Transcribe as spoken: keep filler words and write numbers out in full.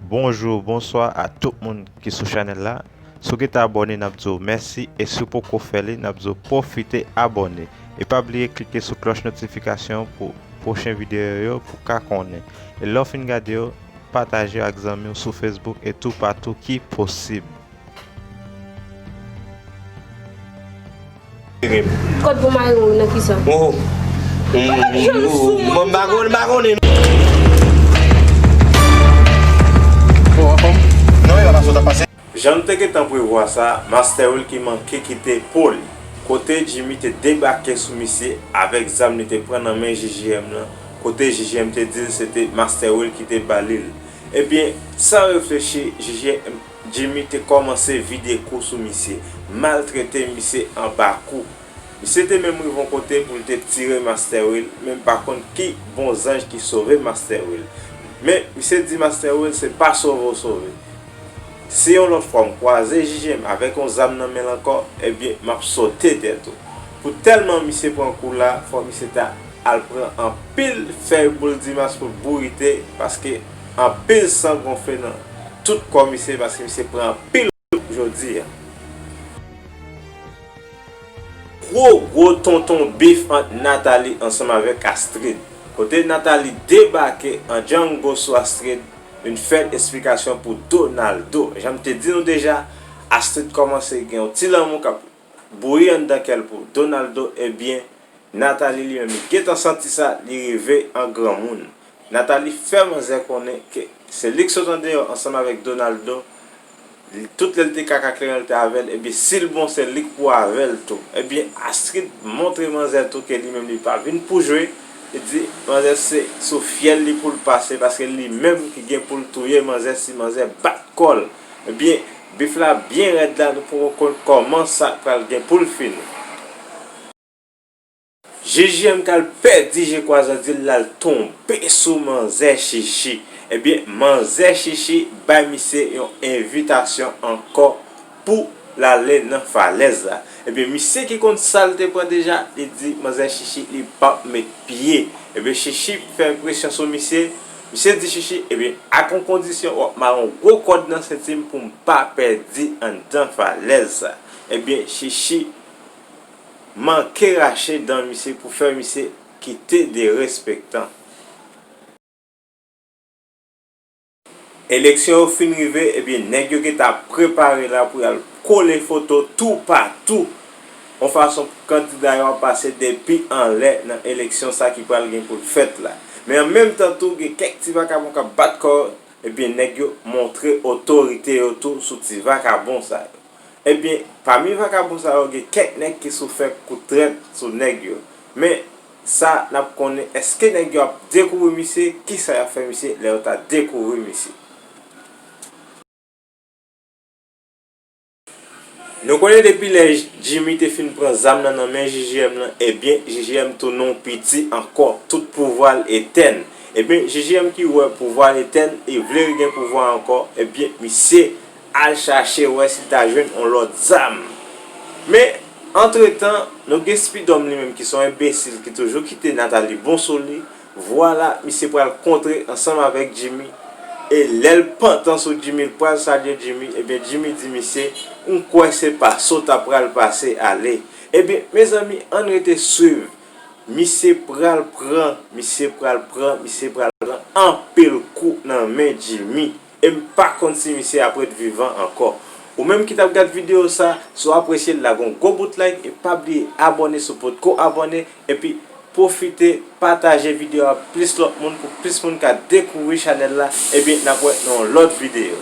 Bonjou, bonswa a tout moun ki sou chanèl la. Si w gentan abòne, n ap di w mèsi, e si w poko fè li, n ap di w pwofite abòne. E pa bliye klike sou klòch notifikasyon pou pwochen videyo yo pou w ka konnen. E lè w fin gade yo, pataje yo ak zanmi w sou Facebook e toupatou ki posib. Kòd pou mari w nan kisa? Oh. Mwen pa konn, mwen pa konn. Non, e pa sa w t ap pase. Jan n te gentan prevwa sa, Master Will ki manke kite po li. Kote Jimmy te debake sou misye avèk zam li te pran nan men J J M nan, kote J J M te di l se te Master Will ki te ba li l. Ebyen, san reflechi, J J M Jimmy te kòmanse vide kou sou misye, maltrete misye anba kou. Misye te menm rive yon kote pou l te tire Master Will, men m pa konn ki bon zanj ki sove Master Will. Men, misye di Master Will se pa sove w sove. Si yon lòt fwa m kwaze J J M avèk yon zam nan men l ankò, ebyen, m ap sote tèt ou. Pou tèlman misye pran kou la, fò misye ta al pran anpil fèy boul dimas pou l bourite, paske anpil san gonfle nan tout kò misye, paske misye pran anpil kou jodi a. Gwo, gwo tonton bif ant Nathalie ansanm avèk Astrid. Kote Nathalie debake an Django sou Astrid, vin fè l esplikasyon pou Donaldo. Jan m te di nou deja, Astrid kòmanse gen yon ti lanmou k ap bouyi anndan kè l pou Donaldo, ebyen, Nathalie li menm, li gentan santi sa, li rive an granmoun. Nathalie fè manzè konnen ke se li k sot andeyò ansanm avèk Donaldo. Li, tout lè l te kaka kleren, l te avè l, ebyen, si l bon, se li k pou avè l tou. Ebyen, Astrid montre manzè tou ke li menm, li pa vin pou jwe. Li di, manzè se sou fyèl li pou l pase, paske li menm ki gen pou l touye manzè si manzè bat kò l. Ebyen, bif la byen rèd la, nou poko konn kòman sa pral gen pou l fini. J J M k al pèdi je kwazadil la, l tonbe sou manzè Chichi. Ebyen, manzè Chichi bay misye yon envitasyon ankò pou l ale nan falèz la. Ebyen, misye ki konn sa l te pran deja, li di manzè Chichi li p ap met pye. Ebyen, Chichi fè presyon sou misye. Misye di Chichi, ebyen, ak yon kondisyon, w ap mare yon gwo kòd nan senti m pou m pa pèdi anndan falèz sa. Ebyen, Chichi manke rache dan misye pou fè misye kite derespektan. Eleksyon yo fin rive, ebyen, nèg yo gentan ap prepare la pou y al kole foto toupatou, yon fason pou kandida yo ap pase depi anlè nan eleksyon sa ki pral gen pou l fèt la. Men an menm tan tou, gen kèk ti vakabon k ap bat kò yo, ebyen, nèg yo montre otorite yo tou sou ti vakabon sa yo. Ebyen, pami vakabon sa yo, gen kèk nèg ki sou fè kou trèt sou nèg yo. Men, sa n ap konnen, èske nèg yo ap dekouvri misye? Kisa y ap fè misye lè yo ta dekouvri misye? Nou konnen depi lè Jimmy te fin pran zam nan nan men J J M nan, ebyen, J J M tounen yon piti ankò, tout pouvwa l etèn. Ebyen, J J M ki wè pouvwa l etèn, li vle gen pouvwa ankò, ebyen, misye al chache wè si l ta jwenn yon lòt zam. Men, antretan, nou gen Spidòm li menm ki se yon enbesil ki toujou kite Nathalie bon sou li. Vwala, misye pral kontre ansanm avèk Jimmy. E lè l pantan sou Jimmy, l pral salye Jimmy, ebyen, Jimmy di misye, m kwè se pase w ta pral pase ale. Ebyen, mezanmi, ann rete swiv. Misye pral pran, misye pral pran, misye pral pran anpil kou nan men Jimmy. E m pa konn si misye ap ret vivan ankò. Ou menm ki t ap gad videyo sa, si w apresye l, lage yon gwo bout like e pa bliye abòne si w potko abòne, epi pwofite pataje videyo a plis lòt moun pou plis moun ka dekouvri chanèl la. Ebyen, n ap wè nan yon lòt videyo.